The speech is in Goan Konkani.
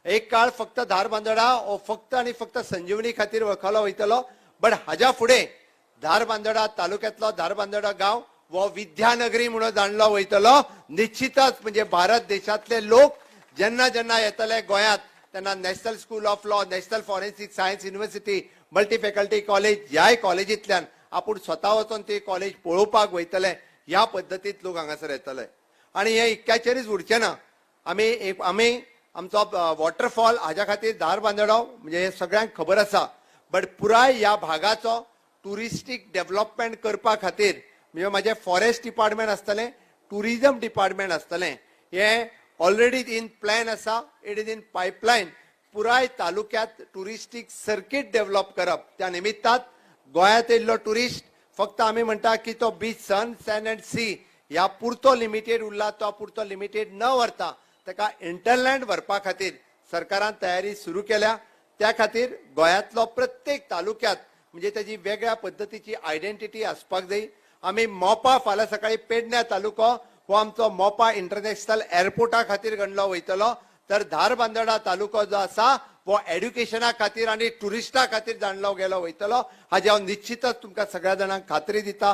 एक काळ फक्त धारबांदोडा हो फक्त आणि फक्त संजीवनी खातीर वळखलो वयतलो, बट हाज्या फुडें धारबांदोडा तालुक्यातलो धारबांदोडा गांव हो विद्यानगरी म्हणून जाणलो वयतलो. निश्चितच म्हणजे भारत देशातले लोक जेन्ना जेन्ना येतले गोंयांत तेन्ना National School of Law, National Forensic Science University, Multi Faculty College ह्याय कॉलेजींतल्यान आपूण स्वता वचोन ती कॉलेज पळोवपाक वयतले. ह्या पद्दतीत लोक हांगासर येतले आनी हे इतक्याचेरूच उरचें ना. आमी एक आमी आमचो वॉटरफॉल हाज्या खातीर धारबांदोडो म्हणजे हे सगळ्यांक खबर आसा, बट पुराय ह्या भागाचो ट्युरिस्टीक डेव्हलपमेंट करपा खातीर म्हणजे म्हाजें फॉरेस्ट डिपार्टमेंट आसतलें, टुरिझम डिपार्टमेंट आसतलें. हे ऑलरेडी इन प्लॅन आसा, it is in pipeline. पुराय तालुक्यात ट्युरिस्टीक सर्कीट डेव्हलप करप. त्या निमित्तात गोंयांत येयल्लो ट्युरिस्ट फक्त आमी म्हणटा की तो beach, sun, sand and sea ह्या पुरतो लिमिटेड उरला, तो पुरतो लिमिटेड न व्हरता ताका हिंटरलँड व्हरपा खातीर सरकारान तयारी सुरू केल्या. त्या खातीर गोंयांतलो प्रत्येक तालुक्यात म्हणजे ताजी वेगळ्या पद्दतीची आयडेंटिटी आसपाक जाय. आमी मोपा, फाल्यां सकाळी पेडण्या तालुको हो आमचो मोपा इंटरनॅशनल एअरपोर्टा खातीर गणलो वयतलो, तर धारबांदोडा तालुको जो आसा हो एड्युकेशना खातीर आनी ट्युरिस्टा खातीर जाणलो गेलो वयतलो, हाजी हांव निश्चितच तुमकां सगळ्या जाणांक खात्री दिता.